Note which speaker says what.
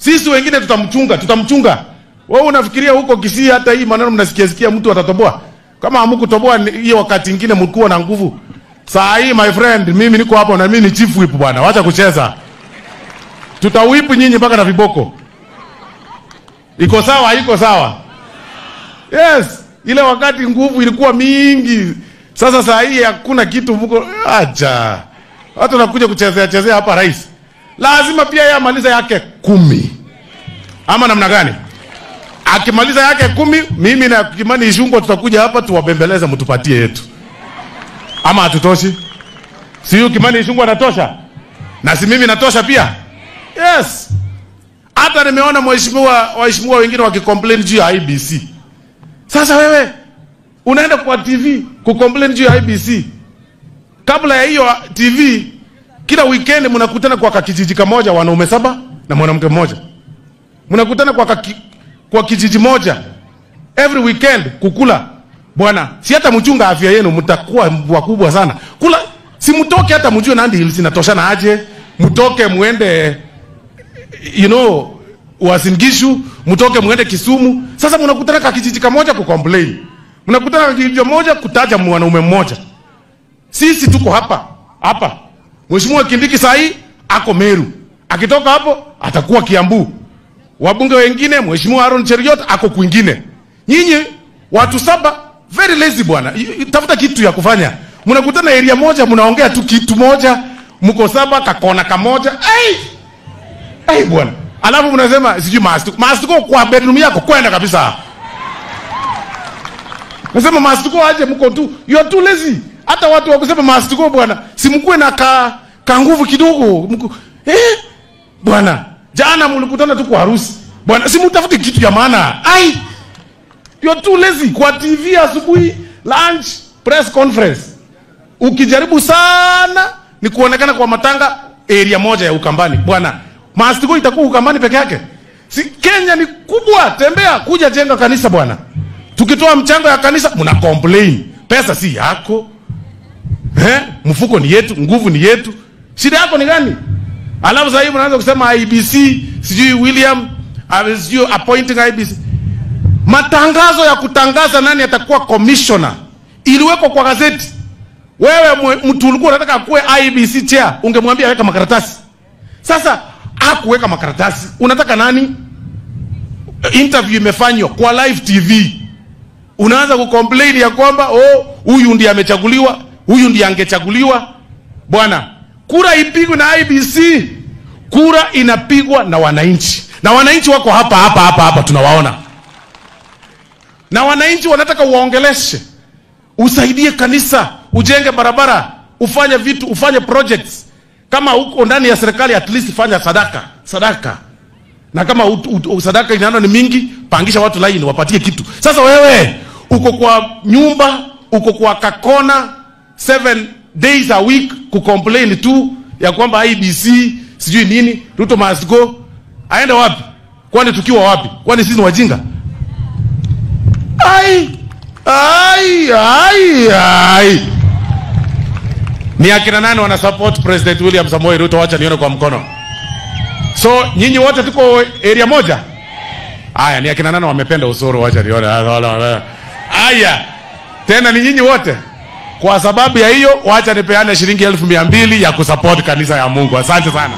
Speaker 1: Sisi wengine tutamchunga, tutamchunga. Wewe unafikiria huko Kisii hata hii maneno mnasikia sikia mtu atatoboa? Kama hamkutoboa hiyo wakati mwingine mlikuwa na nguvu. Saa hii my friend, mimi niko hapo na mimi ni chief whip bwana. Wacha kucheza. Tutawip nyinyi mpaka na viboko. Iko sawa, iko sawa? Yes, ile wakati nguvu ilikuwa mingi. Sasa saa hii hakuna kitu mko acha. Watu wanakuja kuchezea chezea hapa rais. Lazima pia yeye amalize yake 10. Ama namna gani? Akimaliza yake 10, mimi na Kimani Ichung'wah tutakuja hapa tuwabembeleze mtupatie yetu. Ama hatutoshi? Si huyu Kimani Ichung'wah anatosha? Na si mimi natosha pia? Yes. Hata nimeona waheshimiwa wengine wakicomplain juu ya IBC. Sasa wewe unaenda kwa TV kucomplain juu ya IBC. Kabla ya hiyo TV, kila weekend mnakutana kwa kijiji kimoja wanaume 7 na mwanamke mmoja. Mnakutana kwa kijiji moja every weekend kukula. Bwana, si hata mchunga afya yenu mtakuwa wakubwa sana. Kula, si mtoke hata mjue Nandi Hills inatoshana aje. Mtoke muende you know Uasin Gishu, mtoke muende Kisumu. Sasa mnakutana kwa kijiji kimoja kucomplain. Mnakutana kwa kijiji moja kutaja mwanaume mmoja. Sisi tuko hapa, hapa. Mheshimiwa Kindiki sahi ako Meru. Akitoka hapo atakuwa Kiambu. Wabunge wengine Mheshimiwa Aaron Cheruiyot ako kwingine. Nyinyi watu 7 very lazy bwana. Tafuta kitu ya kufanya. Mnakutana area moja mnaongea tu kitu moja, mko 7 kakona kamoja. Ai! Ai bwana. Alafu mnasema sijui mastuko. Mastuko kwa bedroom yako kwenda kabisa. Nasema mastuko aje mko tu. You are too lazy. Hata watu wa kusema mastuko bwana, si mkuwe na ka nguvu kidogo. Mku, bwana, jana mlikutana tu kwa harusi. Bwana, si mtafute kitu ya maana. Ai! You are too lazy. Kwa TV asubuhi, lunch, press conference. Ukijaribu sana ni kuonekana kwa matanga area moja ya Ukambani. Bwana, mastuko itakuwa Ukambani peke yake. Si Kenya ni kubwa, tembea kuja jenga kanisa bwana. Tukitoa mchango ya kanisa mna complain. Pesa si yako. Mfuko ni yetu, nguvu ni yetu. Shida yako ni gani? Alafu sasa hivi unaanza kusema IBC, sijui William, sijui appointing IBC. Matangazo ya kutangaza nani atakuwa commissioner iliwekwa kwa gazeti. Wewe mtu ulikuwa unataka kuwe IBC chair, ungemwambia weka makaratasi. Sasa hakuweka makaratasi. Unataka nani? Interview imefanywa kwa live TV. Unaanza kucomplain ya kwamba oh, huyu ndiye amechaguliwa, huyu ndiye angechaguliwa. Bwana, kura ipigwe na IBC. Kura inapigwa na wananchi. Na wananchi wako hapa hapa hapa hapa tunawaona. Na wananchi wanataka uwaongeleshe. Usaidie kanisa, ujenge barabara, ufanye vitu, ufanye projects. Kama uko ndani ya serikali at least fanya sadaka, sadaka. Na kama sadaka inaona ni mingi, pangisha watu line wapatie kitu. Sasa wewe uko kwa nyumba, uko kwa kakona 7 days a week kucomplain tu ya kwamba IBC sijui nini, Ruto must go. Aende wapi? Kwani tukiwa wapi? Kwani sisi ni wajinga? Ai ai ai ai. Ni akina nani wana support President William Samoei Ruto? Wacha nione kwa mkono. So nyinyi wote tuko area moja? Aya, ni akina nani wamependa Osoro? Wacha nione. Aya, tena ni nyinyi wote. Kwa sababu ya hiyo, wacha nipeane shilingi 200,000 ya kusupport kanisa ya Mungu. Asante sana.